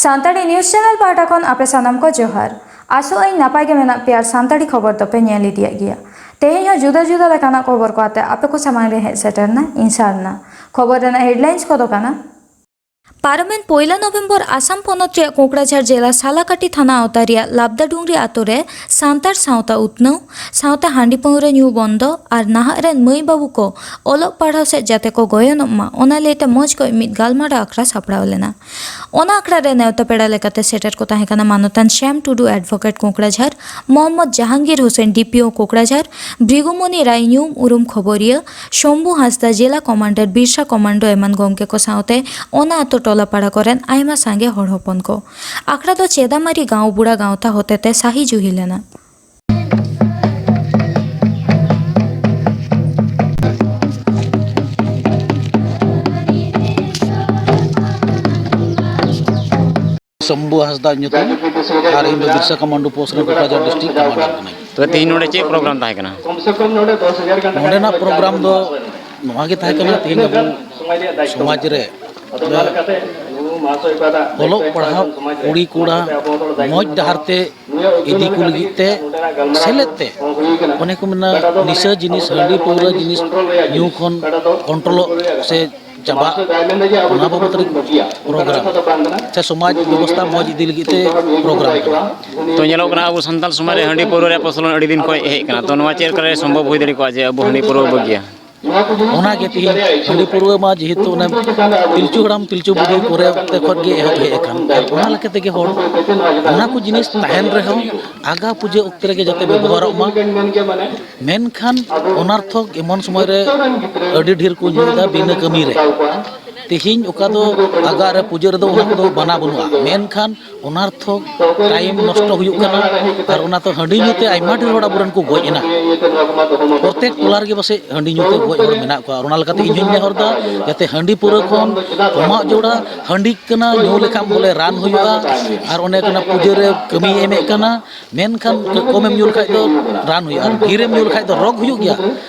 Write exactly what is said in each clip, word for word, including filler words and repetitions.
Santali news channel ᱯᱟᱦᱴᱟ ᱠᱷᱚᱱ ᱟᱯᱮ ᱥᱟᱱᱟᱢ ᱠᱚ ᱡᱚᱦᱟᱨ᱾ ᱟᱥᱚᱜ ᱟᱹᱧ ᱱᱟᱯᱟᱭ ᱜᱮ ᱢᱮᱱᱟᱜ ᱯᱮᱭᱟ ᱟᱨ ᱥᱟᱱᱛᱟᱲᱤ ᱠᱷᱚᱵᱚᱨ ᱫᱚᱯᱮ ᱧᱮᱞ ᱤᱫᱤᱭᱮᱫ ᱜᱮᱭᱟ᱾ ᱛᱮᱦᱮᱧ ᱦᱚᱸ ᱡᱩᱫᱟᱹ ᱡᱩᱫᱟᱹ ᱞᱮᱠᱟᱱᱟᱜ ᱠᱷᱚᱵᱚᱨ ᱠᱚ ᱟᱛᱮ ᱟᱯᱮ ᱠᱚ ᱥᱟᱢᱟᱝ ᱨᱮ ᱦᱮᱡ ᱥᱮᱴᱮᱨᱱᱟ ᱤᱧ ᱥᱟᱨᱱᱟ᱾ ᱠᱷᱚᱵᱚᱨ ᱨᱮᱱᱟᱜ ᱦᱮᱰᱞᱟᱭᱤᱱᱥ ᱠᱚᱫᱚ ᱠᱟᱱᱟ, ᱯᱟᱨᱚᱢᱮᱱ ᱯᱚᱭᱞᱟ ᱱᱚᱵᱷᱮᱢᱵᱚᱨ ᱟᱥᱟᱢ ᱯᱚᱱᱚᱛ ᱨᱮᱭᱟᱜ ᱠᱳᱠᱲᱟᱡᱷᱟᱲ ᱡᱮᱞᱟ ᱥᱟᱞᱟᱠᱟᱴᱤ ᱛᱷᱟᱱᱟ ᱟᱣᱛᱟ ᱨᱮᱭᱟᱜ ᱞᱟᱵᱫᱟ ᱰᱩᱝᱨᱤ ᱟᱛᱳ ᱨᱮ ᱥᱟᱱᱛᱟᱲ ᱥᱟᱶᱛᱟ ᱩᱛᱱᱟᱹᱣ, ᱥᱟᱶᱛᱟ ᱦᱟᱺᱰᱤ ᱯᱟᱹᱣᱨᱟᱹ ᱧᱩ ᱵᱚᱱᱫᱚ ᱟᱨ ᱱᱟᱦᱟᱜ ᱨᱮᱱ ᱢᱟᱹᱭ ᱵᱟᱹᱵᱩ ᱠᱚ ᱚᱞᱚᱜ ᱯᱟᱲᱦᱟᱣ ᱥᱮᱫ ᱡᱟᱛᱮ ᱠᱚ ᱜᱚᱭᱚᱱᱚᱜ ᱢᱟ, ᱚᱱᱟ ᱞᱟᱹᱭᱛᱮ ᱢᱚᱸᱡᱽ ᱠᱚᱡ ᱢᱤᱫ ᱜᱟᱞᱢᱟᱨᱟᱣ ᱟᱠᱷᱲᱟ ᱥᱟᱯᱲᱟᱣ ᱞᱮᱱᱟ᱾ ᱚᱱᱟ ᱟᱠᱷᱲᱟ ᱨᱮ ᱱᱮᱣᱛᱟ ᱯᱮᱲᱟ ᱞᱮᱠᱟᱛᱮ ᱥᱮᱴᱮᱨ ᱠᱚ ᱛᱟᱦᱮᱸ ᱠᱟᱱᱟ ᱢᱟᱱᱚᱛᱟᱱ ᱥᱭᱟᱢ ᱴᱩᱰᱩ, ᱮᱰᱵᱷᱳᱠᱮᱴ ᱠᱳᱠᱲᱟᱡᱷᱟᱨ, ᱢᱚᱦᱚᱢᱢᱚᱫᱽ ᱡᱟᱦᱟᱝᱜᱤᱨ ᱦᱳᱥᱮᱱ, ᱰᱤᱯᱤᱳ ᱠᱳᱠᱲᱟᱡᱷᱟᱨ, ᱵᱷᱨᱤᱜᱩᱢᱚᱱᱤ ᱨᱟᱭ, ᱧᱩᱢ ᱩᱨᱩᱢ ᱠᱷᱚᱵᱚᱨᱤᱭᱟᱹ, ᱥᱚᱢᱵᱷᱩ ᱦᱟᱸᱥᱫᱟ, ᱡᱮᱞᱟ ᱠᱚᱢᱟᱱᱰᱟᱨ, ᱵᱤᱨᱥᱟ ᱠᱚᱢᱟᱱᱰᱳ ᱮᱢᱟᱱ ᱜᱚᱢᱠᱮ ᱠᱚ ᱥᱟᱶᱛᱮ ᱚᱱᱟ ᱟᱛᱳ ᱴᱚᱞᱟ ᱯᱟᱲᱟ ᱠᱚᱨᱮᱱ ᱟᱭᱢᱟ ᱥᱟᱸᱜᱮ ᱦᱚᱲ ᱦᱚᱯᱚᱱ ᱠᱚ᱾ ᱟᱠᱷᱲᱟ ᱫᱚ ᱪᱮᱫᱟᱢᱟᱨᱤ ᱜᱟᱶᱵᱩᱲᱟ ᱜᱟᱶᱛᱟ ᱦᱚᱛᱮᱛᱮ ᱥᱟᱹᱦᱤ ᱡᱩᱦᱤ ᱞᱮᱱᱟ᱾ ᱥᱚᱢᱵᱷᱩ ᱦᱟᱸᱥᱫᱟ ᱧᱩᱛᱩᱢ, ᱟᱨ ᱤᱧ ᱫᱚ ᱵᱤᱨᱥᱟ ᱠᱚᱢᱟᱱᱰᱳ ᱯᱳᱥᱴ ᱨᱮᱱ ᱠᱳᱠᱲᱟᱡᱷᱟᱨ ᱰᱤᱥᱴᱨᱤᱠᱴ ᱠᱚᱢᱟᱱᱰᱟᱨ ᱠᱟᱹᱱᱟᱹᱧ᱾ ᱛᱚᱵᱮ ᱛᱮᱦᱮᱧ ᱱᱚᱰᱮ ᱪᱮᱫ ᱯᱨᱳᱜᱨᱟᱢ ᱛᱟᱦᱮᱸ ᱠᱟᱱᱟ? ᱱᱚᱰᱮᱱᱟᱜ ᱯᱨᱳᱜᱨᱟᱢ ᱫᱚ ᱱᱚᱣᱟ ᱜᱮ ᱛᱟᱦᱮᱸ ᱠᱟᱱᱟ, ᱛᱮᱦᱮᱧ ᱟᱵᱚ ᱥᱚᱢᱟᱡᱽ ᱨᱮ ᱚᱞᱚᱜ ᱯᱟᱲᱦᱟᱣ ᱠᱩᱲᱤ ᱠᱚᱲᱟ ᱢᱚᱡᱽ ᱰᱟᱦᱟᱨ ᱛᱮ ᱤᱫᱤ ᱠᱚ ᱞᱟᱹᱜᱤᱫ ᱛᱮ ᱥᱮᱞᱮᱫ ᱛᱮ, ᱚᱱᱮ ᱠᱚ ᱢᱮᱱᱟ, ᱱᱤᱥᱟᱹ ᱡᱤᱱᱤᱥ, ᱦᱟᱺᱰᱤ ᱯᱟᱹᱣᱨᱟᱹ ᱡᱤᱱᱤᱥ ᱧᱩ ᱠᱷᱚᱱ ᱠᱚᱱᱴᱨᱳᱞᱚᱜ ᱥᱮ ᱪᱟᱵᱟᱜ, ᱚᱱᱟ ᱵᱟᱵᱚᱫ ᱨᱮ ᱯᱨᱳᱜᱨᱟᱢ ᱥᱮ ᱥᱚᱢᱟᱡᱽ ᱵᱮᱵᱚᱥᱛᱷᱟ ᱢᱚᱡᱽ ᱤᱫᱤ ᱞᱟᱹᱜᱤᱫ ᱛᱮ ᱯᱨᱳᱜᱨᱟᱢ ᱠᱟᱱᱟ᱾ ᱛᱚ, ᱧᱮᱞᱚᱜ ᱠᱟᱱᱟ ᱟᱵᱚ ᱥᱟᱱᱛᱟᱲ ᱥᱚᱢᱟᱡᱽ ᱨᱮ ᱦᱟᱺᱰᱤ ᱯᱟᱹᱣᱨᱟᱹ ᱨᱮᱭᱟᱜ ᱯᱨᱚᱪᱚᱞᱚᱱ ᱟᱹᱰᱤ ᱫᱤᱱ ᱠᱷᱚᱱ ᱦᱮᱡ ᱠᱟᱱᱟ, ᱛᱚ ᱱᱚᱣᱟ ᱪᱮᱫ ᱞᱮᱠᱟᱨᱮ ᱥᱚᱢᱵᱷᱚᱵ ᱦᱩᱭ ᱫᱟᱲᱮ ᱠᱚᱜᱼᱟ ᱡᱮ ᱟᱵᱚ ᱦᱟᱺᱰᱤ ᱯᱟᱹᱣᱨᱟᱹ ᱵᱚ ᱵᱟᱹᱜᱤᱭᱟ? ᱚᱱᱟᱜᱮ ᱛᱮᱦᱮᱧ ᱦᱟᱺᱰᱤ ᱯᱟᱹᱣᱨᱟᱹ ᱢᱟ ᱡᱮᱦᱮᱛᱩ ᱚᱱᱮ ᱯᱤᱞᱪᱩ ᱦᱟᱲᱟᱢ ᱯᱤᱞᱪᱩ ᱵᱩᱰᱷᱤ ᱯᱚᱨᱮ ᱚᱠᱛᱮ ᱠᱷᱚᱱ ᱜᱮ ᱮᱦᱚᱵ ᱦᱮᱡ ᱟᱠᱟᱱ, ᱟᱨ ᱚᱱᱟ ᱞᱮᱠᱟ ᱛᱮᱜᱮ ᱦᱚᱲ ᱚᱱᱟ ᱠᱚ ᱡᱤᱱᱤᱥ ᱛᱟᱦᱮᱱ ᱨᱮᱦᱚᱸ ᱟᱜᱟ ᱯᱩᱡᱟᱹ ᱚᱠᱛᱮ ᱨᱮᱜᱮ ᱡᱟᱛᱮ ᱵᱮᱵᱚᱦᱟᱨᱚᱜ ᱢᱟ᱾ ᱢᱮᱱᱠᱷᱟᱱ ᱚᱱᱟᱨᱛᱷᱚᱠ ᱮᱢᱚᱱ ᱥᱚᱢᱚᱭ ᱨᱮ ᱟᱹᱰᱤ ᱰᱷᱮᱨ ᱠᱚ ᱧᱩᱭᱮᱫᱟ ᱵᱤᱱᱟᱹ ᱠᱟᱹᱢᱤ ᱨᱮ᱾ ᱛᱮᱦᱮᱧ ᱚᱠᱟ ᱫᱚ ᱟᱜᱟᱜ ᱨᱮ ᱯᱩᱡᱟᱹ ᱨᱮᱫᱚ ᱚᱱᱟ ᱠᱚᱫᱚ ᱵᱟᱱᱟ ᱵᱟᱹᱱᱩᱜᱼᱟ, ᱢᱮᱱᱠᱷᱟᱱ ᱚᱱᱟᱨᱛᱷᱚᱠ ᱴᱟᱭᱤᱢ ᱱᱚᱥᱴᱚ ᱦᱩᱭᱩᱜ ᱠᱟᱱᱟ᱾ ᱟᱨ ᱚᱱᱟ ᱛᱚ ᱦᱟᱺᱰᱤ ᱧᱩ ᱛᱮ ᱟᱭᱢᱟ ᱰᱷᱮᱨ ᱦᱚᱲ ᱟᱵᱚᱨᱮᱱ ᱠᱚ ᱜᱚᱡ ᱮᱱᱟ᱾ ᱯᱨᱚᱛᱮᱠ ᱴᱚᱞᱟ ᱨᱮᱜᱮ ᱯᱟᱥᱮᱡ ᱦᱟᱺᱰᱤ ᱧᱩ ᱛᱮ ᱜᱚᱡ ᱦᱚᱲ ᱢᱮᱱᱟᱜ ᱠᱚᱣᱟ᱾ ᱟᱨ ᱚᱱᱟ ᱞᱮᱠᱟᱛᱮ ᱤᱧ ᱦᱚᱧ ᱱᱮᱦᱚᱨ ᱫᱟ, ᱡᱟᱛᱮ ᱦᱟᱺᱰᱤ ᱯᱟᱹᱣᱨᱟᱹ ᱠᱷᱚᱱ ᱠᱚᱢᱟᱜ ᱡᱚᱲᱟ᱾ ᱦᱟᱺᱰᱤ ᱠᱟᱱᱟ, ᱧᱩ ᱞᱮᱠᱷᱟᱱ ᱵᱚᱞᱮ ᱨᱟᱱ ᱦᱩᱭᱩᱜᱼᱟ, ᱟᱨ ᱚᱱᱮ ᱠᱟᱱᱟ ᱯᱩᱡᱟᱹ ᱨᱮ ᱠᱟᱹᱢᱤᱭ ᱮᱢᱮᱫ ᱠᱟᱱᱟ, ᱢᱮᱱᱠᱷᱟᱱ ᱠᱚᱢᱮᱢ ᱧᱩ ᱞᱮᱠᱷᱟᱡ ᱫᱚ ᱨᱟᱱ ᱦᱩᱭᱩᱜᱼᱟ, ᱟᱨ ᱰᱷᱮᱨᱮᱢ ᱧᱩ ᱞᱮᱠᱷᱟᱡ ᱫᱚ ᱨᱳᱜᱽ ᱦᱩᱭᱩᱜ ᱜᱮᱭᱟ᱾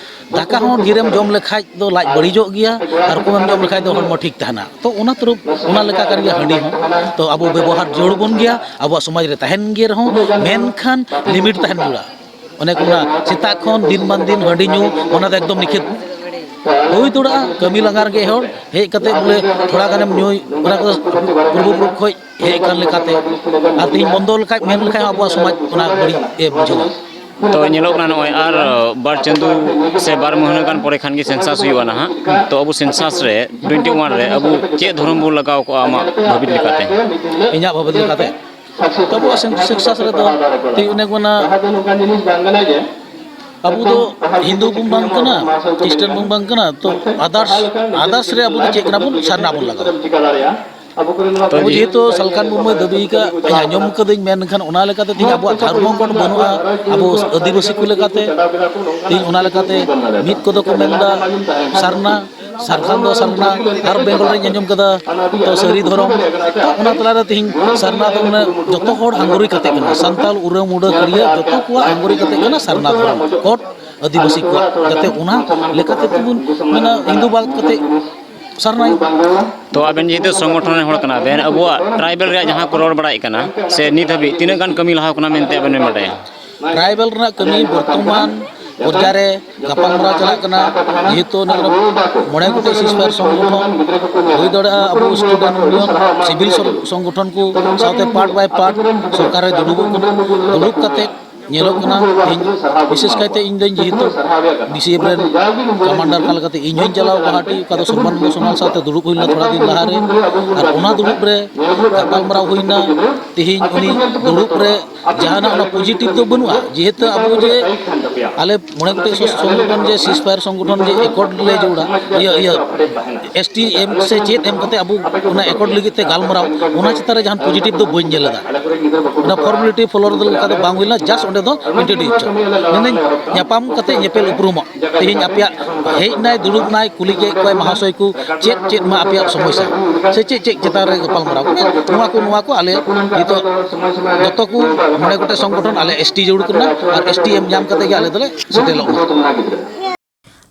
ᱫᱟᱠᱟ ᱦᱚᱸ ᱰᱷᱮᱨᱮᱢ ᱡᱚᱢ ᱞᱮᱠᱷᱟᱡ ᱫᱚ ᱞᱟᱡ ᱵᱟᱹᱲᱤᱡᱚᱜ ᱜᱮᱭᱟ, ᱟᱨ ᱠᱚᱢᱮᱢ ᱡᱚᱢ ᱞᱮᱠᱷᱟᱡ ᱫᱚ ᱦᱚᱲᱢᱚ ᱴᱷᱤᱠ ᱛᱟᱦᱮᱱᱟ᱾ ᱛᱚ ᱚᱱᱟ ᱛᱚᱨᱚᱯ ᱚᱱᱟ ᱞᱮᱠᱟ ᱠᱟᱱ ᱜᱮᱭᱟ ᱦᱟᱺᱰᱤ ᱦᱚᱸ᱾ ᱛᱚ ᱟᱵᱚ ᱵᱮᱵᱚᱦᱟᱨ ᱡᱟᱹᱨᱩᱲ ᱵᱚᱱ ᱜᱮᱭᱟ, ᱟᱵᱚᱣᱟᱜ ᱥᱚᱢᱟᱡᱽ ᱨᱮ ᱛᱟᱦᱮᱱ ᱜᱮ ᱨᱮᱦᱚᱸ, ᱢᱮᱱᱠᱷᱟᱱ ᱞᱤᱢᱤᱴ ᱛᱟᱦᱮᱱ ᱡᱟᱹᱨᱩᱲᱟ᱾ ᱚᱱᱮ ᱠᱚ ᱢᱮᱱᱟ, ᱥᱮᱛᱟᱜ ᱠᱷᱚᱱ ᱫᱤᱱ ᱢᱟᱱ ᱫᱤᱱ ᱦᱟᱺᱰᱤ ᱧᱩ, ᱚᱱᱟ ᱫᱚ ᱮᱠᱫᱚᱢ ᱱᱤᱠᱷᱤᱫ᱾ ᱦᱩᱭ ᱫᱟᱲᱮᱭᱟᱜᱼᱟ ᱠᱟᱹᱢᱤ ᱞᱟᱸᱜᱟ ᱨᱮᱸᱜᱮᱡ ᱦᱚᱲ ᱦᱮᱡ ᱠᱟᱛᱮ ᱵᱚᱞᱮ ᱛᱷᱚᱲᱟ ᱜᱟᱱᱮᱢ ᱧᱩᱭ, ᱚᱱᱟ ᱠᱚᱫᱚ ᱯᱩᱨᱵᱚ ᱯᱩᱨᱩᱠᱷ ᱠᱷᱚᱡ ᱦᱮᱡ ᱟᱠᱟᱱ ᱞᱮᱠᱟᱛᱮ᱾ ᱟᱨ ᱛᱮᱦᱮᱧ ᱵᱚᱱᱫᱚ ᱞᱮᱠᱷᱟᱡ, ᱢᱮᱱ ᱞᱮᱠᱷᱟᱡ ᱦᱚᱸ ᱟᱵᱚᱣᱟᱜ ᱥᱚᱢᱟᱡᱽ ᱚᱱᱟ ᱵᱟᱹᱲᱤᱡ ᱮ ᱵᱩᱡᱷᱟᱹᱣᱟ᱾ ᱛᱚ ᱧᱮᱞᱚᱜ ᱠᱟᱱᱟ ᱱᱚᱜᱼᱚᱭ ᱟᱨ ᱵᱟᱨ ᱪᱟᱸᱫᱚ ᱥᱮ ᱵᱟᱨ ᱢᱟᱹᱦᱱᱟᱹ ᱜᱟᱱ ᱯᱚᱨᱮ ᱠᱷᱟᱱ ᱜᱮ ᱥᱮᱱᱥᱟᱥ ᱦᱩᱭᱩᱜᱼᱟ ᱱᱟᱦᱟᱜ᱾ ᱛᱚ ᱟᱵᱚ ᱥᱮᱱᱥᱟᱥ ᱨᱮ ᱴᱩᱭᱮᱱᱴᱤ ᱳᱣᱟᱱ ᱨᱮ ᱟᱵᱚ ᱪᱮᱫ ᱫᱷᱚᱨᱚᱢ ᱵᱚᱱ ᱞᱟᱜᱟᱣ ᱠᱚᱜᱼᱟ ᱟᱢᱟᱜ ᱵᱷᱟᱹᱵᱤᱛ ᱞᱮᱠᱟᱛᱮ? ᱤᱧᱟᱹᱜ ᱵᱷᱟᱹᱵᱤᱛ ᱞᱮᱠᱟᱛᱮ ᱛᱚ ᱟᱵᱚᱣᱟᱜ ᱥᱮᱱ-, ᱥᱮᱱᱥᱟᱥ ᱨᱮᱫᱚ ᱛᱮ ᱚᱱᱮ ᱠᱚ ᱢᱮᱱᱟ, ᱟᱵᱚ ᱫᱚ ᱦᱤᱱᱫᱩ ᱵᱚᱱ ᱵᱟᱝ ᱠᱟᱱᱟ, ᱠᱷᱨᱤᱥᱴᱟᱱ ᱵᱚᱱ ᱵᱟᱝ ᱠᱟᱱᱟ, ᱛᱚ ᱟᱫᱟᱨᱥ, ᱟᱫᱟᱨᱥ ᱨᱮ ᱟᱵᱚ ᱫᱚ ᱪᱮᱫ ᱠᱟᱱᱟ ᱵᱚᱱ? ᱥᱟᱨᱱᱟ ᱵᱚᱱ ᱞᱟᱜᱟᱣᱟ᱾ ᱟᱵᱚ ᱡᱮᱦᱮᱛᱩ ᱥᱟᱞᱠᱷᱟᱱ ᱢᱩᱨᱢᱩᱭ ᱫᱟᱹᱵᱤ ᱟᱠᱟᱫ, ᱤᱧ ᱟᱸᱡᱚᱢ ᱠᱟᱹᱫᱟᱹᱧ, ᱢᱮᱱᱠᱷᱟᱱ ᱚᱱᱟ ᱞᱮᱠᱟᱛᱮ ᱛᱮᱦᱮᱧ ᱟᱵᱚᱣᱟᱜ ᱫᱷᱚᱨᱢᱚ ᱠᱳᱰ ᱵᱟᱹᱱᱩᱜᱼᱟ᱾ ᱟᱵᱚ ᱟᱹᱫᱤᱵᱟᱹᱥᱤ ᱠᱚ ᱞᱮᱠᱟᱛᱮ ᱛᱮᱦᱮᱧ ᱚᱱᱟ ᱞᱮᱠᱟᱛᱮ ᱢᱤᱫ ᱠᱚᱫᱚ ᱠᱚ ᱢᱮᱱᱫᱟ ᱥᱟᱨᱱᱟ, ᱥᱟᱨᱠᱷᱟᱱ ᱫᱚ ᱥᱟᱨᱱᱟ, ᱟᱨ ᱵᱮᱝᱜᱚᱞ ᱨᱮᱧ ᱟᱸᱡᱚᱢ ᱠᱟᱫᱟ ᱛᱚ ᱥᱟᱹᱨᱤ ᱫᱷᱚᱨᱚᱢ᱾ ᱛᱚ ᱚᱱᱟ ᱛᱟᱞᱟᱨᱮ ᱛᱮᱦᱮᱧ ᱥᱟᱨᱱᱟ ᱫᱚ ᱢᱟᱱᱮ ᱡᱚᱛᱚ ᱦᱚᱲ ᱟᱝᱜᱩᱨᱤ ᱠᱟᱛᱮ ᱠᱟᱱᱟ, ᱥᱟᱱᱛᱟᱲ, ᱩᱨᱟᱹ, ᱢᱩᱰᱟᱹ, ᱠᱷᱟᱹᱲᱭᱟᱹ, ᱡᱚᱛᱚ ᱠᱚᱣᱟᱜ ᱟᱝᱜᱩᱨᱤ ᱠᱟᱛᱮ ᱠᱟᱱᱟ ᱥᱟᱨᱱᱟ ᱫᱷᱚᱨᱚᱢ ᱠᱳᱰ ᱟᱹᱫᱤᱵᱟᱹᱥᱤ ᱠᱚᱣᱟᱜ, ᱡᱟᱛᱮ ᱚᱱᱟ ᱞᱮᱠᱟᱛᱮ ᱛᱮᱵᱚᱱ ᱢᱮᱱᱟ ᱦᱤᱱᱫᱩ ᱵᱟᱫ ᱠᱟᱛᱮ ᱥᱟᱨᱱᱟ᱾ ᱛᱚ ᱟᱵᱮᱱ ᱡᱮᱦᱮᱛᱩ ᱥᱚᱝᱜᱚᱴᱷᱚᱱ ᱨᱮᱱ ᱦᱚᱲ ᱠᱟᱱᱟ ᱵᱮᱱ, ᱟᱵᱚᱣᱟᱜ ᱴᱨᱟᱭᱵᱮᱞ ᱨᱮᱭᱟᱜ ᱡᱟᱦᱟᱸ ᱠᱚ ᱨᱚᱲ ᱵᱟᱲᱟᱭᱮᱫ ᱠᱟᱱᱟ, ᱥᱮ ᱱᱤᱛ ᱦᱟᱹᱵᱤᱡ ᱛᱤᱱᱟᱹᱜ ᱜᱟᱱ ᱠᱟᱹᱢᱤ ᱞᱟᱦᱟ ᱠᱟᱱᱟ ᱢᱮᱱᱛᱮ ᱟᱵᱮᱱ ᱵᱮᱱ ᱵᱟᱰᱟᱭᱟ? ᱴᱨᱟᱭᱵᱮᱞ ᱨᱮᱱᱟᱜ ᱠᱟᱹᱢᱤ ᱵᱚᱨᱛᱚᱢᱟᱱ ᱯᱚᱨᱡᱟᱭ ᱨᱮ ᱜᱟᱯᱟᱞᱢᱟᱨᱟᱣ ᱪᱟᱞᱟᱜ ᱠᱟᱱᱟ᱾ ᱡᱮᱦᱮᱛᱩ ᱱᱚᱰᱮ ᱢᱚᱬᱮ ᱜᱚᱴᱮᱡ ᱥᱤᱥᱯᱟᱭᱟᱨ ᱥᱚᱝᱜᱚᱴᱷᱚᱱ ᱦᱩᱭ ᱫᱟᱲᱮᱭᱟᱜᱼᱟ, ᱟᱵᱚ ᱥᱴᱩᱰᱮᱱᱴ ᱤᱭᱩᱱᱤᱭᱚᱱ, ᱥᱤᱵᱤᱞ ᱥᱚᱨ-, ᱥᱚᱝᱜᱚᱴᱷᱚᱱ ᱠᱚ ᱥᱟᱶᱛᱮ ᱯᱟᱨᱴ ᱵᱟᱭ ᱯᱟᱨᱴ ᱥᱚᱨᱠᱟᱨ ᱨᱮ ᱫᱩᱲᱩᱵᱚᱜ ᱠᱟᱱᱟ᱾ ᱫᱩᱲᱩᱵ ᱠᱟᱛᱮ ᱧᱮᱞᱚᱜ ᱠᱟᱱᱟ, ᱤᱧ ᱵᱤᱥᱮᱥ ᱠᱟᱭᱛᱮ ᱤᱧ ᱫᱚᱧ ᱡᱮᱦᱮᱛᱩ ᱵᱤ ᱥᱤ ᱮᱯᱷ ᱨᱮᱱ ᱠᱟᱢᱟᱱᱰᱟᱨ ᱠᱟᱱ ᱞᱮᱠᱟᱛᱮ ᱤᱧ ᱦᱚᱧ ᱪᱟᱞᱟᱣ ᱜᱩᱣᱟᱦᱟᱴᱤ, ᱚᱠᱟ ᱫᱚ ᱥᱚᱨᱵᱟᱱᱚᱱᱫ ᱥᱳᱱᱟᱞ ᱥᱟᱶᱛᱮ ᱫᱩᱲᱩᱵ ᱦᱩᱭ ᱞᱮᱱᱟ ᱛᱷᱚᱲᱟ ᱫᱤᱱ ᱞᱟᱦᱟᱨᱮ᱾ ᱟᱨ ᱚᱱᱟ ᱫᱩᱲᱩᱵ ᱨᱮ ᱜᱟᱯᱟᱞᱢᱟᱨᱟᱣ ᱦᱩᱭᱱᱟ᱾ ᱛᱮᱦᱮᱧ ᱩᱱᱤ ᱫᱩᱲᱩᱵ ᱨᱮ ᱡᱟᱦᱟᱱᱟᱜ ᱚᱱᱟ ᱯᱚᱡᱤᱴᱤᱵᱷ ᱫᱚ ᱵᱟᱹᱱᱩᱜᱼᱟ, ᱡᱮᱦᱮᱛᱩ ᱟᱵᱚ ᱡᱮ ᱟᱞᱮ ᱢᱚᱬᱮ ᱜᱚᱴᱮᱡ ᱥᱚ-, ᱥᱚᱝᱜᱚᱴᱷᱚᱱ ᱡᱮ ᱥᱤᱥᱯᱟᱭᱟᱨ ᱥᱚᱝᱜᱚᱴᱷᱚᱱ ᱡᱮ ᱮᱠᱚᱨᱰ ᱞᱮ ᱡᱳᱲᱟ, ᱤᱭᱟᱹ, ᱤᱭᱟᱹ, ᱮᱥ ᱴᱤ ᱮᱢ ᱥᱮ ᱪᱮᱫ ᱮᱢ ᱠᱟᱛᱮ ᱟᱵᱚ ᱚᱱᱟ ᱮᱠᱚᱨᱰ ᱞᱟᱹᱜᱤᱫ ᱛᱮ ᱜᱟᱞᱢᱟᱨᱟᱣ, ᱚᱱᱟ ᱪᱮᱛᱟᱱ ᱨᱮ ᱡᱟᱦᱟᱱ ᱯᱚᱡᱤᱴᱤᱵᱷ ᱫᱚ ᱵᱟᱹᱧ ᱧᱮᱞ ᱮᱫᱟ᱾ ᱚᱱᱟ ᱯᱷᱚᱨᱢᱟᱞᱤᱴᱤ ᱯᱷᱚᱞᱳ ᱞᱮᱠᱟ ᱫᱚ ᱵᱟᱝ ᱦᱩᱭ ᱞᱮᱱᱟ, just ᱚᱸᱰᱮ ᱫᱚ ᱤᱱᱴᱨᱳᱰᱤᱭᱩᱥ᱾ ᱢᱮᱱᱫᱟᱹᱧ ᱧᱟᱯᱟᱢ ᱠᱟᱛᱮ ᱧᱮᱯᱮᱞ ᱩᱯᱨᱩᱢᱚᱜ᱾ ᱛᱮᱦᱮᱧ ᱟᱯᱮᱭᱟᱜ ᱦᱮᱡ ᱱᱟᱭ, ᱫᱩᱲᱩᱵ ᱱᱟᱭ, ᱠᱩᱞᱤ ᱠᱮᱫ ᱠᱚᱣᱟᱭ ᱢᱟᱦᱟᱥᱚᱭ ᱠᱚ, ᱪᱮᱫ, ᱪᱮᱫ ᱢᱟ ᱟᱯᱮᱭᱟᱜ ᱥᱚᱢᱚᱥᱥᱟ ᱥᱮ ᱪᱮᱫ, ᱪᱮᱫ ᱪᱮᱛᱟᱱ ᱨᱮ ᱜᱟᱯᱟᱞᱢᱟᱨᱟᱣ? ᱱᱚᱣᱟ ᱠᱚ, ᱱᱚᱣᱟ ᱠᱚ ᱟᱞᱮ ᱱᱤᱛᱚᱜ ᱡᱚᱛᱚ ᱠᱚ ᱢᱚᱬᱮ ᱜᱚᱴᱮᱡ ᱥᱚᱝᱜᱚᱴᱷᱚᱱ ᱟᱞᱮ ᱮᱥ ᱴᱤ ᱡᱟᱹᱨᱩᱲ ᱠᱟᱱᱟ, ᱟᱨ ᱮᱥ ᱴᱤ ᱮᱢ ᱧᱟᱢ ᱠᱟᱛᱮ ᱜᱮ ᱟᱞᱮ ᱫᱚᱞᱮ ᱥᱮᱴᱮᱞᱚᱜ ᱢᱟ᱾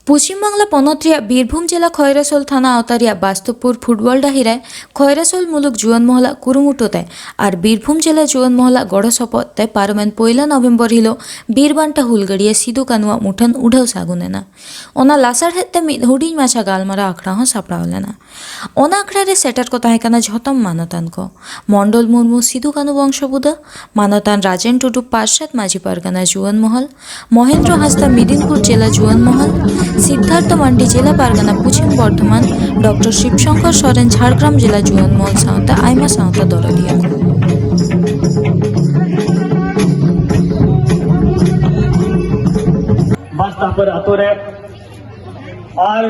ᱯᱚᱪᱷᱤᱢ ᱵᱟᱝᱞᱟ ᱯᱚᱱᱚᱛ ᱨᱮᱭᱟᱜ ᱵᱤᱨᱵᱷᱩᱢ ᱡᱮᱞᱟ ᱠᱷᱚᱭᱨᱟᱥᱳᱞ ᱛᱷᱟᱱᱟ ᱟᱣᱛᱟ ᱨᱮᱭᱟᱜ ᱵᱟᱥᱛᱚᱵᱯᱩᱨ ᱯᱷᱩᱴᱵᱚᱞ ᱰᱟᱹᱦᱤ ᱨᱮ ᱠᱷᱚᱭᱨᱟᱥᱳᱞ ᱢᱩᱞᱩᱠ ᱡᱩᱣᱟᱹᱱ ᱢᱚᱦᱚᱞᱟᱜ ᱠᱩᱨᱩᱢᱩᱴᱩ ᱛᱮ ᱟᱨ ᱵᱤᱨᱵᱷᱩᱢ ᱡᱮᱞᱟ ᱡᱩᱣᱟᱹᱱ ᱢᱚᱦᱚᱞᱟᱜ ᱜᱚᱲᱚ ᱥᱚᱯᱚᱦᱚᱫ ᱛᱮ ᱯᱟᱨᱚᱢᱮᱱ ᱯᱩᱭᱞᱟᱹ ᱱᱚᱵᱷᱮᱢᱵᱚᱨ ᱦᱤᱞᱚᱜ ᱵᱤᱨ ᱵᱟᱱᱴᱟ ᱦᱩᱞᱜᱟᱹᱨᱤᱭᱟᱹ ᱥᱤᱫᱩ ᱠᱟᱹᱱᱩᱣᱟᱜ ᱢᱩᱴᱷᱟᱹᱱ ᱩᱰᱷᱟᱹᱣ ᱥᱟᱹᱜᱩᱱ ᱮᱱᱟ᱾ ᱚᱱᱟ ᱞᱟᱥᱟᱲᱦᱮᱫ ᱛᱮ ᱢᱤᱫ ᱦᱩᱰᱤᱧ ᱢᱟᱪᱷᱟ ᱜᱟᱞᱢᱟᱨᱟᱣ ᱟᱠᱷᱲᱟ ᱦᱚᱸ ᱥᱟᱯᱲᱟᱣ ᱞᱮᱱᱟ᱾ ᱚᱱᱟ ᱟᱠᱷᱲᱟ ᱨᱮ ᱥᱮᱴᱮᱨ ᱠᱚ ᱛᱟᱦᱮᱸ ᱠᱟᱱᱟ ᱡᱷᱚᱛᱚᱢ ᱢᱟᱱᱚᱛᱟᱱ ᱠᱚ, ᱢᱚᱱᱰᱚᱞ ᱢᱩᱨᱢᱩ ᱥᱤᱫᱩ ᱠᱟᱹᱱᱩ ᱵᱚᱝᱥᱚ ᱵᱩᱫᱟᱹ, ᱢᱟᱱᱚᱛᱟᱱ ᱨᱟᱡᱮᱱ ᱴᱩᱰᱩ ᱯᱟᱨᱥᱟᱫ ᱢᱟᱹᱡᱷᱤ ᱯᱟᱨᱜᱟᱱᱟ ᱡᱩᱣᱟᱹᱱ ᱢᱚᱦᱚᱞ, ᱢᱚᱦᱮᱱᱫᱨᱚ ᱦᱟᱸᱥᱫᱟ ᱢᱤᱫᱤᱱᱯᱩᱨ ᱡᱮᱞᱟ ᱡᱩᱣᱟᱹᱱ ᱢᱚᱦᱚᱞ, ᱥᱤᱫᱽᱫᱷᱟᱨᱛᱷᱚ ᱢᱟᱱᱰᱤ ᱡᱮᱞᱟ ᱯᱟᱨᱜᱟᱱᱟ ᱯᱚᱪᱷᱤᱢ ᱵᱚᱨᱫᱷᱚᱢᱟᱱ, ᱰᱚᱠᱴᱚᱨ ᱥᱤᱵ ᱥᱚᱝᱠᱚᱨ ᱥᱚᱨᱮᱱ ᱡᱷᱟᱲᱜᱨᱟᱢ ᱡᱮᱞᱟ ᱡᱩᱣᱟᱹᱱ ᱢᱚᱦᱚᱞ ᱥᱟᱶᱛᱮ ᱟᱭᱢᱟ ᱥᱟᱶᱛᱟ ᱫᱚᱨᱚᱫᱤᱭᱟᱹ ᱠᱚ᱾ ᱵᱟᱥᱛᱟᱯᱩᱨ ᱟᱛᱳ ᱨᱮ ᱟᱨ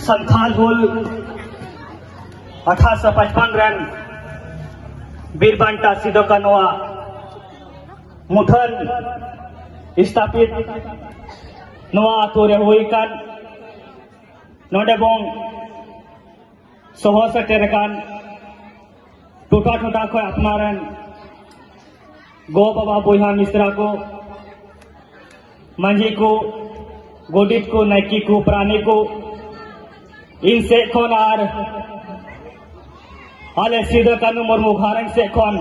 ᱥᱟᱱᱛᱷᱟᱞ ᱦᱩᱞ ᱟᱴᱷᱟᱨᱚᱥᱚ ᱯᱟᱸᱪᱯᱟᱱ ᱨᱮᱱ ᱵᱤᱨ ᱵᱟᱱᱴᱟ ᱥᱤᱫᱩ ᱠᱟᱹᱱᱩᱣᱟᱜ ᱢᱩᱴᱷᱟᱹᱱ ᱥᱛᱷᱟᱯᱤᱛ ᱱᱚᱣᱟ ᱟᱛᱳ ᱨᱮ ᱦᱩᱭ ᱟᱠᱟᱱ, ᱱᱚᱰᱮ ᱵᱚᱱ ᱥᱚᱦᱚᱨ ᱥᱮᱴᱮᱨ ᱟᱠᱟᱱ ᱴᱚᱴᱷᱟ ᱴᱚᱴᱷᱟ ᱠᱷᱚᱱ ᱟᱯᱱᱟᱨ ᱨᱮᱱ ᱜᱚ ᱵᱟᱵᱟ ᱵᱚᱭᱦᱟ ᱢᱤᱥᱨᱟ ᱠᱚ, ᱢᱟᱹᱡᱷᱤ ᱠᱚ, ᱜᱚᱰᱮᱛ ᱠᱚ, ᱱᱟᱭᱠᱮ ᱠᱚ, ᱯᱟᱨᱟᱱᱤᱠ ᱠᱚ, ᱤᱧ ᱥᱮᱫ ᱠᱷᱚᱱ ᱟᱨ ᱟᱞᱮ ᱥᱤᱫᱩ ᱠᱟᱹᱱᱩ ᱢᱩᱨᱢᱩ ᱜᱷᱟᱨᱚᱸᱡᱽ ᱥᱮᱫ ᱠᱷᱚᱱ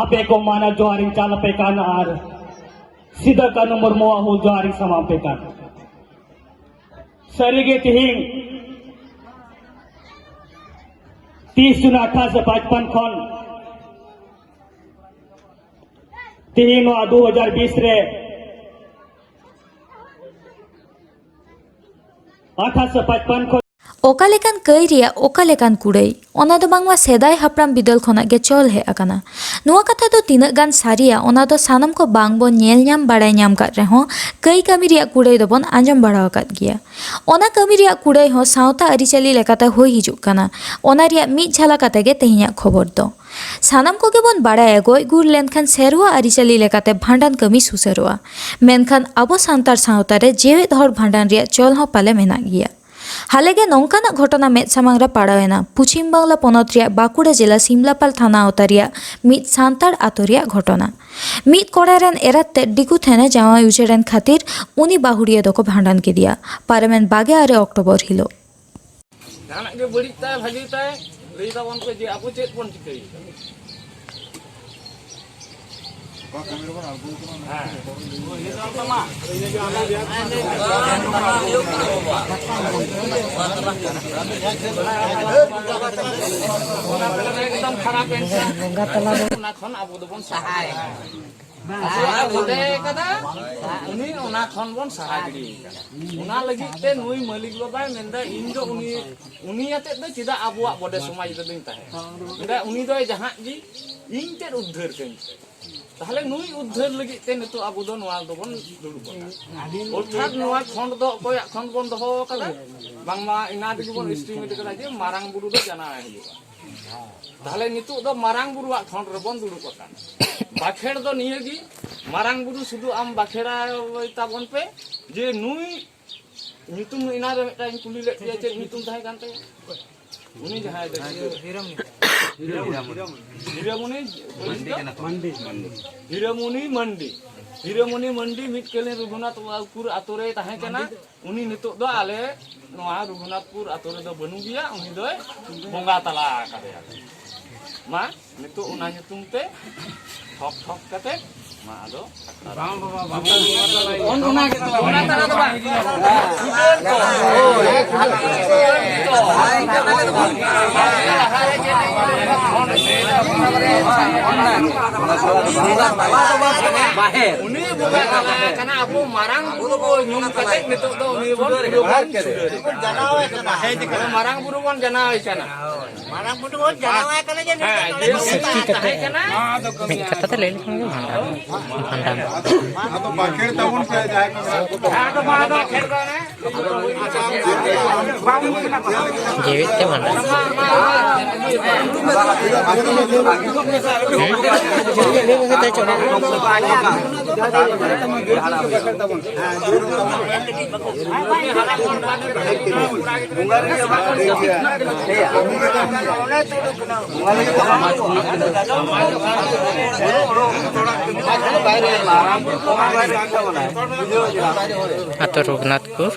ᱟᱯᱮ ᱠᱚ ᱢᱟᱱᱟ ᱡᱚᱦᱟᱨ ᱤᱧ ᱪᱟᱞ ᱟᱯᱮ ᱠᱟᱱ ᱟᱨ ᱥᱤᱫᱩ ᱠᱟᱹᱱᱩ ᱢᱩᱨᱢᱩᱣᱟᱜ ᱦᱩᱞ ᱡᱚᱦᱟᱨ ᱤᱧ ᱥᱟᱢᱟᱝ ᱟᱯᱮ ᱠᱟᱱ᱾ ᱥᱟᱹᱨᱤᱜᱮ ᱛᱤᱦᱤᱧ ᱛᱤᱥ ᱡᱩᱱ ᱟᱴᱷᱟᱨᱚᱥᱚ ᱯᱟᱸᱪᱯᱟᱱ ᱠᱷᱚᱱ ᱛᱤᱦᱤᱧ ᱱᱚᱣᱟ ᱫᱩ ᱦᱟᱡᱟᱨ ᱵᱤᱥ ᱨᱮ ᱟᱴᱷᱟᱨᱚᱥᱚ ᱯᱟᱸᱪᱯᱟᱱ ᱠᱷᱚᱱ ᱚᱠᱟ ᱞᱮᱠᱟᱱ ᱠᱟᱹᱭ ᱨᱮᱭᱟᱜ ᱚᱠᱟ ᱞᱮᱠᱟᱱ ᱠᱩᱲᱟᱹᱭ, ᱚᱱᱟ ᱫᱚ ᱵᱟᱝᱢᱟ ᱥᱮᱫᱟᱭ ᱦᱟᱯᱲᱟᱢ ᱵᱤᱫᱟᱹᱞ ᱠᱷᱚᱱᱟᱜ ᱜᱮ ᱪᱚᱞ ᱦᱮᱡ ᱟᱠᱟᱱᱟ᱾ ᱱᱚᱣᱟ ᱠᱟᱛᱷᱟ ᱫᱚ ᱛᱤᱱᱟᱹᱜ ᱜᱟᱱ ᱥᱟᱹᱨᱤᱭᱟ, ᱚᱱᱟ ᱫᱚ ᱥᱟᱱᱟᱢ ᱠᱚ ᱵᱟᱝ ᱵᱚᱱ ᱧᱮᱞ ᱧᱟᱢ ᱵᱟᱲᱟᱭ ᱧᱟᱢ ᱠᱟᱫ ᱨᱮᱦᱚᱸ, ᱠᱟᱹᱭ ᱠᱟᱹᱢᱤ ᱨᱮᱭᱟᱜ ᱠᱩᱲᱟᱹᱭ ᱫᱚᱵᱚᱱ ᱟᱸᱡᱚᱢ ᱵᱟᱲᱟ ᱟᱠᱟᱫ ᱜᱮᱭᱟ᱾ ᱚᱱᱟ ᱠᱟᱹᱢᱤ ᱨᱮᱭᱟᱜ ᱠᱩᱲᱟᱹᱭ ᱦᱚᱸ ᱥᱟᱶᱛᱟ ᱟᱹᱨᱤᱪᱟᱹᱞᱤ ᱞᱮᱠᱟᱛᱮ ᱦᱩᱭ ᱦᱤᱡᱩᱜ ᱠᱟᱱᱟ᱾ ᱚᱱᱟ ᱨᱮᱭᱟᱜ ᱢᱤᱫ ᱡᱷᱟᱞᱟ ᱠᱟᱛᱮ ᱜᱮ ᱛᱮᱦᱮᱧᱟᱜ ᱠᱷᱚᱵᱚᱨ ᱫᱚ᱾ ᱥᱟᱱᱟᱢ ᱠᱚᱜᱮ ᱵᱚᱱ ᱵᱟᱲᱟᱭᱟ, ᱜᱚᱡ ᱜᱩᱨ ᱞᱮᱱᱠᱷᱟᱱ ᱥᱮᱨᱣᱟ ᱟᱹᱨᱤᱪᱟᱹᱞᱤ ᱞᱮᱠᱟᱛᱮ ᱵᱷᱟᱸᱰᱟᱱ ᱠᱟᱹᱢᱤ ᱥᱩᱥᱟᱹᱨᱚᱜᱼᱟ᱾ ᱢᱮᱱᱠᱷᱟᱱ ᱟᱵᱚ ᱥᱟᱱᱛᱟᱲ ᱥᱟᱶᱛᱟ ᱨᱮ ᱡᱮᱣᱮᱫ ᱦᱚᱲ ᱵᱷᱟᱸᱰᱟᱱ ᱨᱮᱭᱟᱜ ᱪᱚᱞ ᱦᱚᱸ ᱯᱟᱞᱮ ᱢᱮᱱᱟᱜ ᱜᱮᱭᱟ᱾ ᱦᱟᱞᱮᱜᱮ ᱱᱚᱝᱠᱟᱱᱟᱜ ᱜᱷᱚᱴᱚᱱᱟ ᱢᱮᱫ ᱥᱟᱢᱟᱝ ᱨᱮ ᱯᱟᱲᱟᱣ ᱮᱱᱟ᱾ ᱯᱚᱪᱷᱤᱢ ᱵᱟᱝᱞᱟ ᱯᱚᱱᱚᱛ ᱨᱮᱭᱟᱜ ᱵᱟᱸᱠᱩᱲᱟ ᱡᱮᱞᱟ ᱥᱤᱢᱞᱟᱯᱟᱞ ᱛᱷᱟᱱᱟ ᱟᱣᱛᱟ ᱨᱮᱭᱟᱜ ᱢᱤᱫ ᱥᱟᱱᱛᱟᱲ ᱟᱛᱳ ᱨᱮᱭᱟᱜ ᱜᱷᱚᱴᱚᱱᱟ᱾ ᱢᱤᱫ ᱠᱚᱲᱟ ᱨᱮᱱ ᱮᱨᱟᱛ ᱛᱮᱫ ᱫᱤᱠᱩ ᱴᱷᱮᱱᱮ ᱡᱟᱶᱟᱭ ᱩᱪᱟᱹᱲᱮᱱ ᱠᱷᱟᱹᱛᱤᱨ ᱩᱱᱤ ᱵᱟᱹᱦᱩᱲᱤᱭᱟᱹ ᱫᱚᱠᱚ ᱵᱷᱟᱸᱰᱟᱱ ᱠᱮᱫᱮᱭᱟ ᱯᱟᱨᱚᱢᱮᱱ ᱵᱟᱜᱮ ᱟᱨᱮ ᱚᱠᱴᱳᱵᱚᱨ ᱦᱤᱞᱳᱜ᱾ ᱡᱟᱦᱟᱱᱟᱜ ᱜᱮ ᱵᱟᱹᱲᱤᱡ ᱛᱟᱭ ᱵᱷᱟᱹᱜᱤ ᱛᱟᱭ ᱞᱟᱹᱭ ᱛᱟᱵᱚᱱ ᱯᱮ ᱡᱮ ᱟᱵᱚ ᱪᱮᱫ ᱵᱚᱱ ᱪᱤᱠᱟᱹᱭᱮᱫᱟ? ᱦᱮᱸ᱾ ᱮᱠᱫᱚᱢ ᱠᱷᱟᱨᱟᱯ ᱮᱱ ᱠᱷᱟᱱ ᱚᱱᱟ ᱠᱷᱚᱱ ᱟᱵᱚ ᱫᱚᱵᱚᱱ ᱥᱟᱦᱟᱭᱮᱱᱟ᱾ ᱟᱵᱚᱣᱟᱜ ᱵᱚᱰᱮ ᱠᱟᱫᱟ, ᱩᱱᱤ ᱚᱱᱟ ᱠᱷᱚᱱ ᱵᱚᱱ ᱥᱟᱦᱟ ᱜᱤᱰᱤᱭᱮ ᱠᱟᱱᱟ᱾ ᱚᱱᱟ ᱞᱟᱹᱜᱤᱫ ᱛᱮ ᱱᱩᱭ ᱢᱟᱹᱞᱤᱠ ᱵᱟᱵᱟᱭ ᱢᱮᱱᱫᱟ, "ᱤᱧ ᱫᱚ ᱩᱱᱤ, ᱩᱱᱤ ᱟᱛᱮᱫ ᱫᱚ ᱪᱮᱫᱟᱜ ᱟᱵᱚᱣᱟᱜ ᱵᱚᱰᱮ ᱥᱚᱢᱟᱡᱽ ᱨᱮᱫᱚᱧ ᱛᱟᱦᱮᱸᱱᱟ?" ᱢᱮᱱᱫᱟ, "ᱩᱱᱤ ᱫᱚᱭ ᱡᱟᱦᱟᱸ ᱜᱮ, ᱤᱧ ᱛᱮᱫ ᱩᱫᱽᱫᱷᱟᱹᱨ ᱠᱟᱹᱧ ᱯᱮ᱾" ᱛᱟᱦᱞᱮ ᱱᱩᱭ ᱩᱫᱽᱫᱷᱟᱹᱨ ᱞᱟᱹᱜᱤᱫ ᱛᱮ ᱱᱤᱛᱚᱜ ᱟᱵᱚ ᱫᱚ ᱱᱚᱣᱟ ᱫᱚᱵᱚᱱ ᱫᱩᱲᱩᱵ ᱟᱠᱟᱱᱟ᱾ ᱚᱨᱛᱷᱟᱛ ᱱᱚᱣᱟ ᱠᱷᱚᱸᱰ ᱫᱚ ᱚᱠᱚᱭᱟᱜ ᱠᱷᱚᱸᱰ ᱵᱚᱱ ᱫᱚᱦᱚ ᱟᱠᱟᱫᱟ? ᱵᱟᱝᱢᱟ ᱮᱱᱟ ᱨᱮᱜᱮ ᱵᱚᱱ estimate ᱟᱠᱟᱫᱟ ᱡᱮ ᱢᱟᱨᱟᱝ ᱵᱩᱨᱩ ᱫᱚ ᱡᱟᱱᱟᱣ ᱦᱩᱭᱩᱜᱼᱟ᱾ ᱛᱟᱦᱞᱮ ᱱᱤᱛᱚᱜ ᱫᱚ ᱢᱟᱨᱟᱝ ᱵᱩᱨᱩᱣᱟᱜ ᱠᱷᱚᱸᱰ ᱨᱮᱵᱚᱱ ᱫᱩᱲᱩᱵ ᱟᱠᱟᱱᱟ᱾ ᱵᱟᱠᱷᱮᱲ ᱫᱚ ᱱᱤᱭᱟᱹ ᱜᱮ, ᱢᱟᱨᱟᱝ ᱵᱩᱨᱩ ᱥᱩᱫᱷᱩ ᱟᱢ ᱵᱟᱠᱷᱮᱲᱟᱭ ᱛᱟᱵᱚᱱ ᱯᱮ ᱡᱮ ᱱᱩᱭ ᱧᱩᱛᱩᱢ ᱮᱱᱟ ᱨᱮ ᱢᱤᱫᱴᱟᱝ ᱤᱧ ᱠᱩᱞᱤ ᱞᱮᱫ ᱯᱮᱭᱟ, ᱪᱮᱫ ᱧᱩᱛᱩᱢ ᱛᱟᱦᱮᱸ ᱠᱟᱱ ᱛᱟᱭᱟ? ᱩᱱᱤ ᱡᱟᱦᱟᱸᱭ ᱫᱚ ᱦᱤᱨᱟᱹᱢᱩᱱᱤ᱾ ᱦᱤᱨᱟᱹᱢᱩᱱᱤ ᱢᱟᱱᱰᱤ ᱠᱟᱱᱟ ᱠᱚ᱾ ᱢᱟᱱᱰᱤ᱾ ᱦᱤᱨᱟᱹᱢᱩᱱᱤ ᱢᱟᱱᱰᱤ᱾ ᱦᱤᱨᱟᱹᱢᱩᱱᱤ ᱢᱟᱱᱰᱤ ᱢᱤᱫ ᱠᱟᱹᱞᱤᱱ ᱨᱚᱜᱷᱩᱱᱟᱛᱷᱯᱩᱨ ᱟᱛᱳ ᱨᱮᱭ ᱛᱟᱦᱮᱸ ᱠᱟᱱᱟ᱾ ᱩᱱᱤ ᱱᱤᱛᱚᱜ ᱫᱚ ᱟᱞᱮ ᱱᱚᱣᱟ ᱨᱚᱜᱷᱩᱱᱟᱛᱷᱯᱩᱨ ᱟᱛᱳ ᱨᱮᱫᱚ ᱵᱟᱹᱱᱩᱜ ᱜᱮᱭᱟ, ᱩᱱᱤ ᱫᱚᱭ ᱵᱚᱸᱜᱟ ᱛᱟᱞᱟ ᱟᱠᱟᱫᱮᱭᱟ᱾ ᱢᱟ ᱱᱤᱛᱚᱜ ᱚᱱᱟ ᱧᱩᱛᱩᱢ ᱛᱮ ᱴᱷᱚᱠ ᱴᱷᱚᱠ ᱠᱟᱛᱮ ᱢᱟ ᱟᱫᱚ ᱵᱟᱝ ᱵᱟᱵᱟ, ᱵᱟᱝ᱾ ᱚᱱ-, ᱚᱱᱟ ᱜᱮ ᱛᱟᱞᱟ᱾ ᱚᱱᱟ ᱛᱟᱞᱟ ᱫᱚ ᱵᱟᱝ᱾ ᱵᱟᱦᱮᱨ᱾ ᱩᱱᱤ ᱵᱚᱸᱜᱟ ᱛᱟᱞᱟ ᱠᱟᱱᱟ, ᱟᱵᱚ ᱢᱟᱨᱟᱝ ᱵᱩᱨᱩ ᱧᱩᱢ ᱠᱟᱛᱮ ᱱᱤᱛᱚᱜ ᱫᱚ ᱩᱱᱤ ᱵᱚᱱ ᱪᱷᱩᱰᱟᱹᱨ᱾ ᱢᱟᱨᱟᱝ ᱵᱩᱨᱩ ᱵᱚᱱ ᱡᱟᱱᱟᱣ ᱮ ᱠᱟᱱᱟ᱾ ᱢᱟᱨᱟᱝ ᱵᱩᱨᱩ ᱵᱚᱱ ᱡᱟᱱᱟᱣ ᱟᱭ ᱠᱟᱱᱟ ᱡᱮ ᱱᱩᱭ ᱫᱚ ᱦᱮᱸ, ᱱᱚᱰᱮ ᱡᱮ ᱵᱚᱱ ᱩᱱᱤ ᱛᱟᱦᱮᱸ ᱠᱟᱱᱟ᱾ ᱢᱤᱫ ᱠᱟᱛᱷᱟ ᱛᱮ ᱞᱟᱹᱭ ᱞᱮᱠᱷᱟᱱ ᱜᱮ ᱵᱷᱟᱜᱮ᱾ ᱵᱷᱟᱸᱰᱟᱱ᱾ ᱟᱫᱚ ᱵᱟᱠᱷᱮᱲ ᱛᱟᱵᱚᱱ ᱯᱮ ᱡᱟᱦᱟᱸᱭ ᱠᱚ ᱢᱮᱱᱟᱜ ᱠᱚ ᱛᱟᱵᱚᱱᱟ᱾ ᱡᱤᱣᱤᱫ ᱛᱮ ᱵᱷᱟᱸᱰᱟᱱ᱾ ᱟᱛᱳ ᱨᱚᱜᱷᱩᱱᱟᱛᱷᱯᱩᱨ,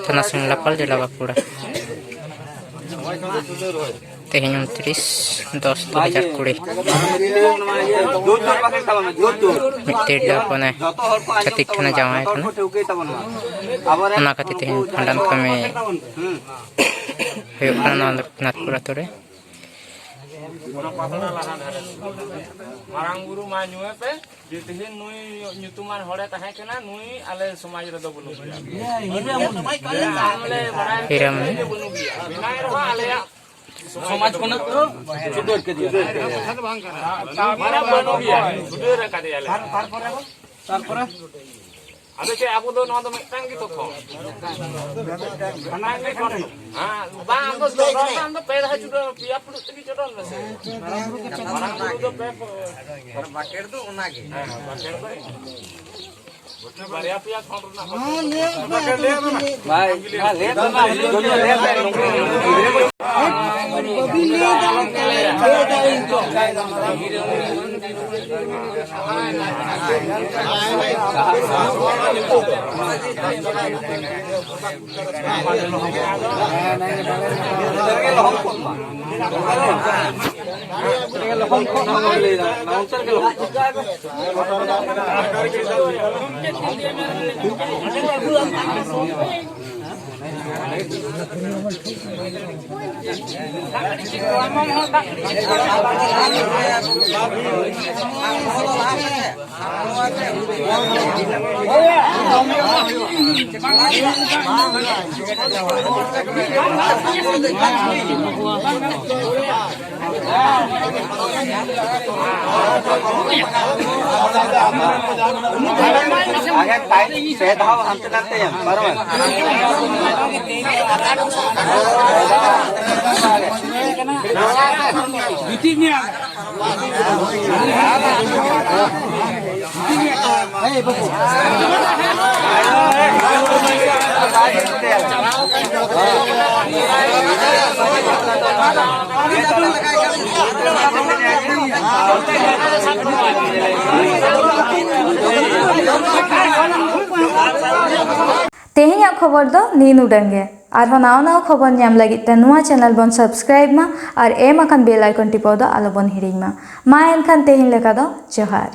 ᱛᱷᱟᱱᱟ ᱥᱤᱢᱞᱟᱯᱟᱞ, ᱡᱮᱞᱟ ᱵᱟᱸᱠᱩᱲᱟ᱾ ᱛᱮᱦᱮᱧ ᱩᱱᱛᱨᱤᱥ ᱫᱚᱥ ᱫᱩ ᱦᱟᱡᱟᱨ ᱠᱩᱲᱤ᱾ ᱢᱤᱫ ᱛᱤᱨᱞᱟᱹ ᱦᱚᱯᱚᱱᱮ ᱪᱷᱟᱹᱛᱤᱠ ᱴᱷᱮᱱᱮ ᱡᱟᱶᱟᱭ ᱠᱟᱱᱟ᱾ ᱚᱱᱟ ᱠᱷᱟᱹᱛᱤᱨ ᱛᱮᱦᱮᱧ ᱵᱷᱟᱸᱰᱟᱱ ᱠᱟᱹᱢᱤ ᱦᱩᱭᱩᱜ ᱠᱟᱱᱟ ᱱᱚᱣᱟ ᱨᱚᱜᱷᱩᱱᱟᱛᱷᱯᱩᱨ ᱟᱛᱳ ᱨᱮ᱾ ᱢᱟᱨᱟᱝ ᱵᱩᱨᱩ ᱢᱟ ᱧᱩᱭ ᱯᱮ, ᱡᱮ ᱛᱮᱦᱮᱧ ᱱᱩᱭ ᱧᱩᱛᱩᱢᱟᱱ ᱦᱚᱲᱮ ᱛᱟᱦᱮᱸ ᱠᱟᱱᱟ, ᱱᱩᱭ ᱟᱞᱮ ᱥᱚᱢᱟᱡᱽ ᱨᱮᱫᱚ ᱵᱟᱹᱱᱩᱜ ᱜᱮᱭᱟ᱾ ᱦᱤᱨᱟᱹᱢᱚᱱᱤ᱾ ᱵᱟᱹᱱᱩᱜ ᱜᱮᱭᱟ᱾ ᱢᱮᱱᱟᱭ ᱨᱮᱦᱚᱸ ᱟᱞᱮᱭᱟᱜ ᱥᱚᱢᱟᱡᱽ ᱠᱷᱚᱱᱟᱜ ᱠᱚ ᱪᱷᱩᱰᱟᱹᱨ ᱠᱮᱫᱮᱭᱟ᱾ ᱢᱟᱱᱮ ᱵᱟᱹᱱᱩᱜ ᱜᱮᱭᱟ, ᱪᱷᱩᱰᱟᱹᱨ ᱟᱠᱟᱫᱮᱭᱟᱞᱮ᱾ ᱛᱟᱨᱯᱚᱨᱮ? ᱟᱫᱚ ᱪᱮᱫ, ᱟᱵᱚ ᱫᱚ ᱱᱚᱣᱟ ᱫᱚ ᱢᱤᱫᱴᱟᱝ ᱜᱮ ᱛᱚᱠᱷᱚᱱ᱾ ᱦᱮᱸ, ᱵᱟᱝ, ᱟᱢ ᱫᱚ ᱪᱚᱰᱚᱨ ᱢᱮ, ᱟᱢ ᱫᱚ ᱯᱮ ᱫᱷᱟᱣ ᱪᱚᱰᱚᱨ, ᱯᱮᱭᱟ ᱯᱷᱩᱲᱩᱜ ᱛᱮᱜᱮ ᱪᱚᱰᱚᱨ ᱢᱮᱥᱮ᱾ ᱢᱟᱨᱟᱝ ᱵᱩᱨᱩ ᱫᱚ ᱯᱮ ᱯᱷᱩᱲᱩᱜ᱾ ᱵᱟᱠᱷᱮᱲ ᱫᱚ ᱚᱱᱟᱜᱮ᱾ ᱦᱮᱸ, ᱵᱟᱠᱷᱮᱲ ᱫᱚ᱾ ᱵᱟᱨᱭᱟ ᱯᱮᱭᱟ ᱠᱷᱚᱸᱰ ᱨᱮᱱᱟᱜ ᱦᱚᱸ, ᱞᱟᱹᱭ ᱢᱮ, ᱟᱫᱚ ᱪᱮᱫ ᱞᱟᱹᱭ? ᱵᱷᱟᱭ, ᱢᱟ ᱞᱟᱹᱭ ᱛᱟᱵᱚᱱ ᱢᱮ, ᱡᱚᱛᱚ ᱞᱟᱹᱭ ᱢᱮ᱾ ᱵᱟᱹᱵᱤᱱ ᱞᱟᱹᱭ ᱫᱟᱲᱮᱭᱟᱜ ᱠᱟᱱᱟ, ᱞᱟᱹᱭ ᱫᱟᱲᱮᱭᱟᱜ ᱠᱟᱱᱟ᱾ ᱟᱜᱮ ᱴᱟᱭᱤᱢ ᱯᱮ ᱫᱷᱟᱣ ᱦᱟᱱᱛᱮ ᱱᱟᱛᱮ ᱮᱢ ᱯᱟᱨᱚᱢ᱾ ᱜᱤᱛᱤᱡ ᱢᱮ᱾ ᱛᱮᱦᱮᱧᱟᱜ ᱠᱷᱚᱵᱚᱨ ᱫᱚ ᱱᱤᱱ ᱩᱰᱟᱹᱝ ᱜᱮ᱾ ᱟᱨᱦᱚᱸ ᱱᱟᱣᱟ ᱱᱟᱣᱟ ᱠᱷᱚᱵᱚᱨ ᱧᱟᱢ ᱞᱟᱹᱜᱤᱫ ᱛᱮ ᱱᱚᱣᱟ channel ᱵᱚᱱ subscribe ᱢᱟ ᱟᱨ ᱮᱢ ᱟᱠᱟᱱ bell icon ᱴᱤᱯᱟᱹᱣ ᱫᱚ ᱟᱞᱚ ᱵᱚᱱ ᱦᱤᱲᱤᱧ ᱢᱟ᱾ ᱢᱟ ᱮᱱᱠᱷᱟᱱ ᱛᱮᱦᱮᱧ ᱞᱮᱠᱟ ᱫᱚ ᱡᱚᱦᱟᱨ᱾